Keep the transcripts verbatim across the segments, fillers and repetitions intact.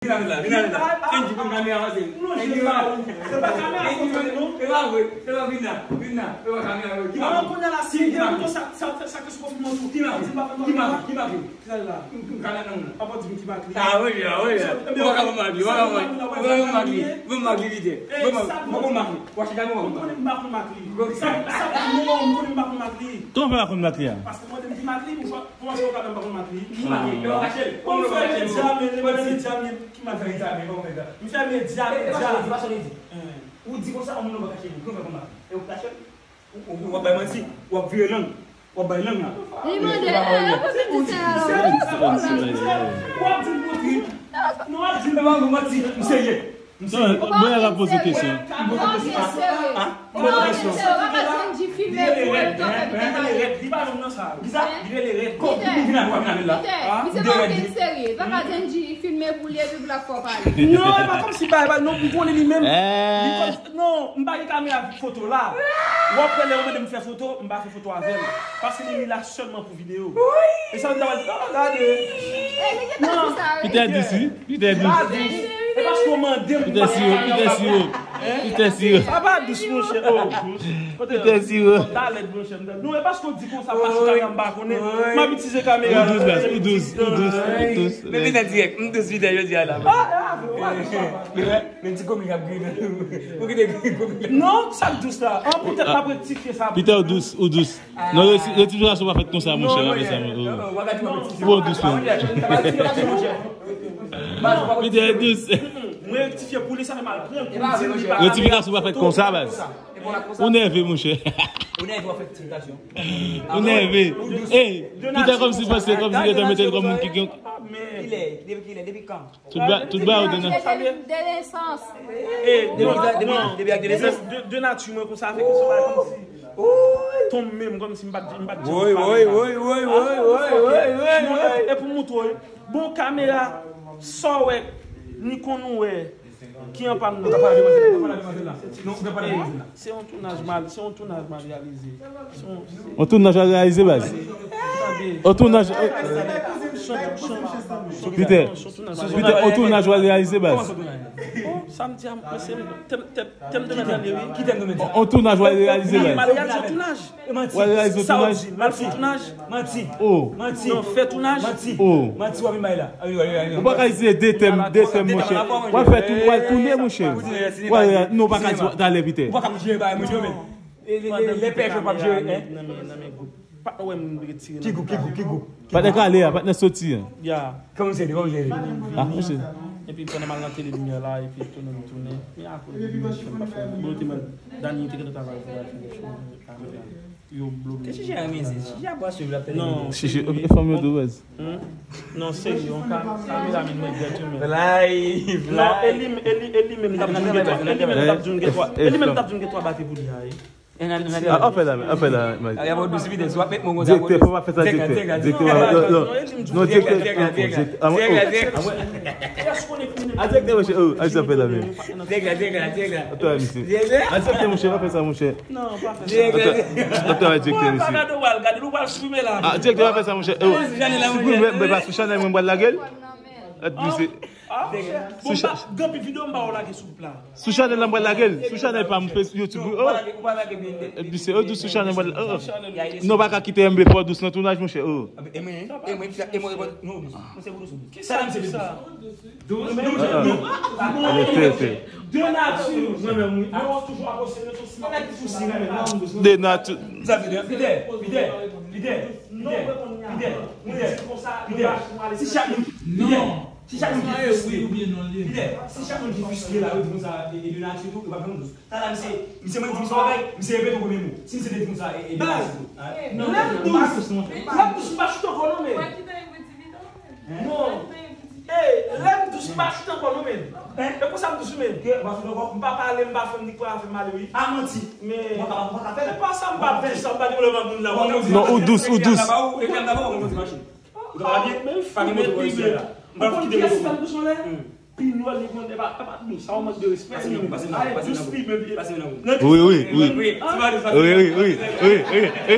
Vin la, vin la, vin la. Kenji, pran kamera, avanse. Kenji, vin la. Se pa kamera, se pa vre. Se pa vin la, vin la. Se pa kamera, vre. Ki pa vre? Ki pa vre? Sa, sa, sa ki sou konfime tou. Ki pa vre? Ki pa vre? Ki pa vre? Sa la. M ka nan nan. Papa di m ki mak li. Ah, wi, ah, wi. Ou pa ka ban m mak li, ou pa ka ban m mak li. Ou pa ka ban m mak li. Ban m mak li, vite. Ban m mak li. Ban m mak li. Ou achete avè m, ou pa ban m mak li. Sa, sa, non, m konnen m pa konn mak li. Kòman w fè pa konn mak li a? Paske mwen, m di mak li, m fè, kòman sa w ka fè m pa konn mak li? Ki mak li? Yo kache l. Kòman w fè medya, men, men medya, men, ki mak li? M fè medya, men, kòman w fè sa? M fè medya, medya. E, e, pa sa w di, pa sa w di. Ou di konsa, yon moun nan pa kache li. Kòman w fè konn mak li? E ou kache l? Ou, ou, w ap bay manti, w ap vire lang, w ap bay lang la. Li mande, e, e, e, poze kesyon la, la. W ap di m pou trip. Non, w ap di m pou manti. M serye. M serye. Bon, y a poze kesyon. Ou pa vin serye. Ou pa vin serye, ou pa ka di N G filme pou li. Li pa jwenn nan sa. Li rele rèd. Kò, vin avè l, vin avè l la. Li se pa vin serye. Pa ka di N G filme pou li epi pou l ap fè w pale. Non, e pa kòmsi bagay, non, m konnen li menm. Li kòm Non, m pa gen kamera foto la. W ap wè lè yo mande m fè foto, m pa fè foto avè l. Paske li la sèlman pou videyo. E sa m ta pral di, oh, gade. Non. Peter dous, wi. Peter dous. Peter dous. E paske w mande m. Peter siro, Peter siro. Peter siro. Sa pa dous, monchè. Oh, Peter siro. Talè, monchè. Non, e paske w di konsa, paske kamera m pa konnen. M ap itilize kamera. Ou dous, baz, ou dous, ou dous, ou dous. Men Peter dirèk, m dous Peter, yo di a la. Ah, ah, ah. Men ti komik ap griyen. Ou kite komik la. Non, sa k dous la. An, poutèt m ap rektifye sa. Peter, ou dous, ou dous. Non, reti-, rektifikasyon pa fèt konsa, monchè, apre sa. Ou dous, menm. Peter, ou dous. Mwen rektifye pou li, sa fè mal. Pran pou li di li pa. Rektifikasyon pa fèt konsa, baz. Ou nève, monchè. Ou nève, w ap fè rektifikasyon. Ou nève. Ey, Peter kòmsi panse, kòmsi li te mete l kòm moun ki gen. Kilè, depi kilè, depi kan? Tout ba-, tout bagay ou te nan. De, de nesans. E, de, de, de, de, de, de nati mwen konsa, avèk yon bagay konsa. Tonm menm, kòmsi m pa t, m pa t janm pale. Woy, woy, woy, woy, woy. Non, e, e pou moutre w, bon, kamera, sa w wè, Nikon ou wè, ki an pàn nan. Ou ka pale de manzè la, ou ka pale de manzè la. Non, ou ka pale de manzè la. Se yon tounaj mal, se yon tounaj mal reyalize. Se yon, se yon tounaj mal reyalize, baz. Yon tounaj, Peter, Peter, yon tounaj mal reyalize, baz. Sa m di a, mwen, se tèm, tèm, tèm de mèt la, wi. Ki tèm de mèt? Yon tounaj mal reyalize, baz. Mal reyalize yon tounaj. Mal reyalize yon tounaj. Mal fè tounaj. Manti. Oh. Manti. Non, fè tounaj. Manti. Oh. Manti, w ap vin bay la. Ou pa ka itilize de tèm, de tèm, monchè. W ap fè tou, w ap tounen, monchè. W ap, non, w pa ka di talè, Peter. Ou pa ka jere bagay moun yo, men. Lè pèp yo p ap jere, en. Nan men, nan men gwoup. Patnè w wè m retire nan gwoup la. Ki gwoup, ki gwoup, ki gwoup? Patnè k ale a, patnè soti a. Ya. Kòman se li, kòman se li? Ah, monchè. Epi pandan m al nan tele limyè la, epi tounen m tounen. Men akoz li menm pa fè. Bon, te mande Dani te gentan travay pou al fè yon show kamera. Yo bloke. Ke sijè a, men se sijè a pou a swiv la, tèlè. Non, sijè, e fanm yo tou, baz. Hmm? Non, serye, yon ka, kameraman mwen gèt wi, men. Live, non, e li, e li, e li menm t ap di m gen twa, e li menm t ap di m gen twa, e li menm t ap di m gen twa batri pou li a, wi. Ah, an fè la, an fè la, Mike. Direktè, fò pa fè sa, direktè. Direktè, non, non, non, direktè, direktè, direktè. Ah, direktè, monchè, oh, ah, sa fè la, men. Direktè, direktè, direktè. Atò, monchè, pa fè sa, monchè. Non, pa fè sa. Atò, atò, direktè, mesye. Gade, ou pral, gade, ou pral siprime la. Ah, direktè, pa fè sa, monchè. Siprime, men pa sou chanèl mwen, m pral lage l. Mesye. Bon, m pa, gen anpil videyo m pa wè w lage sou gwoup la. Sou chanèl la, m pral lage l. Sou chanèl pa m, YouTube. Mesye, oh, sou chanèl, m pral, oh. Non, pa ka kite M B P dous nan tounaj, monchè, oh. E mwen, e mwen, e mwen, non, dous. Mwen se pou dous. Kisa, kisa? Dous, dous, dous. De nati, mwen menm, wi. Mwen toujou apostil, mwen toujou si mwen menm, mwen toujou si mwen menm. De nati. Sa vle di, Peter, Peter, Peter, Peter, Mwen di konsa, Peter, si chak moun, Peter, si chak moun ki fiske, Peter, si chak moun ki fiske la, yo di konsa, e, e de nati tou, yo pa fè moun dous. Sa la, misye, misye mwen di misye bagay, misye repete premye mo. Si misye te di konsa, e, e de nati tou. Non, lè m dous, lè m dous, m pa choute ankò non, men. Non. Ey, lè m dous, m pa choute ankò non, men. E konsa m dous, men. M pa pale, m pa fè m nik pa fè m ale, wi. A manti. Men, e pa sa m pa di, sa m pa di, m pa di moun la. Non, ou dous, ou dous. Ou ta pale byen? Pa gen moto pou resye la. M pa kite moto. Pi nwè li konn, e pa, e pa dous, sa w mank de respè. Pase nan, pase nan, pase nan. Wi, wi, wi. Wi, wi, wi, wi, wi, wi.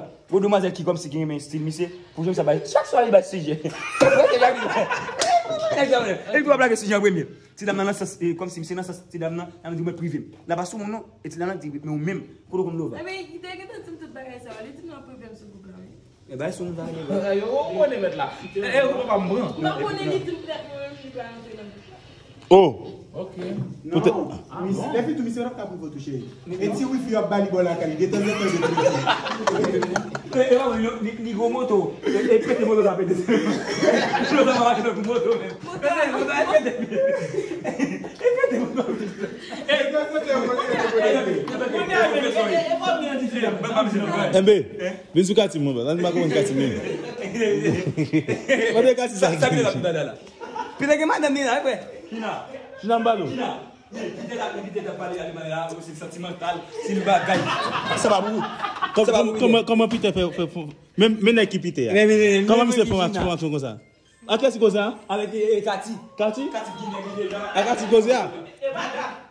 la. Yon demwazèl ki kòmsi ki renmen stil misye, pou jwenn sa bay. Chak swa li bay sijè. Epi w ap lage sijè an premye. Ti dam nan nan sans, e, kòmsi misye nan sans ti dam nan, l ap di mwen prive m. L ap asou moun non, e ti dam nan di men ou menm, kote w konn lova. Ebyen, li te gentan di m tout bagay sa yo, li di m nan prive m sou gwoup la, wi. E bay sou moun sa gen. Yo, ou konnen mèt la. E, ou papa m pran. M pa konnen li di m prèt mwen menm, li pa rantre nan gwoup la. Oh! Ok. Poutèt. Non, lè fi tou misye rap ka prive tou cheri. E ti wifi yo ap ba li bò lakay li, detanzantan de prive. E, e, li, li gwo moto. E, e pete moto sa pete. Moto sa pa mache nan moto menm. Pete moto sa pete. E pete moto. Enbe, vin sou Katim mwen, baz. Ann pa konprann Katim menm. Mande Katim sa. Sa vle la pou dada la. Pita gen madanm li la, wi. Kina. Kina m pale w. Kina. Kite la, kite la pale ale mane la, ou se santimantal, se l bagay. Sa pa pou ou. Sa pa pou ou. Kòman, kòman Pita fè, fè, fè, men, men nèg ki Pita a. Men, men, men, kòman misye fè yon aksyon konsa? Ak kiyès li koze a? Avèk, e, e, Kati. Kati? Kati ki nèg li deja. Ak Kati koze a? E pa dat.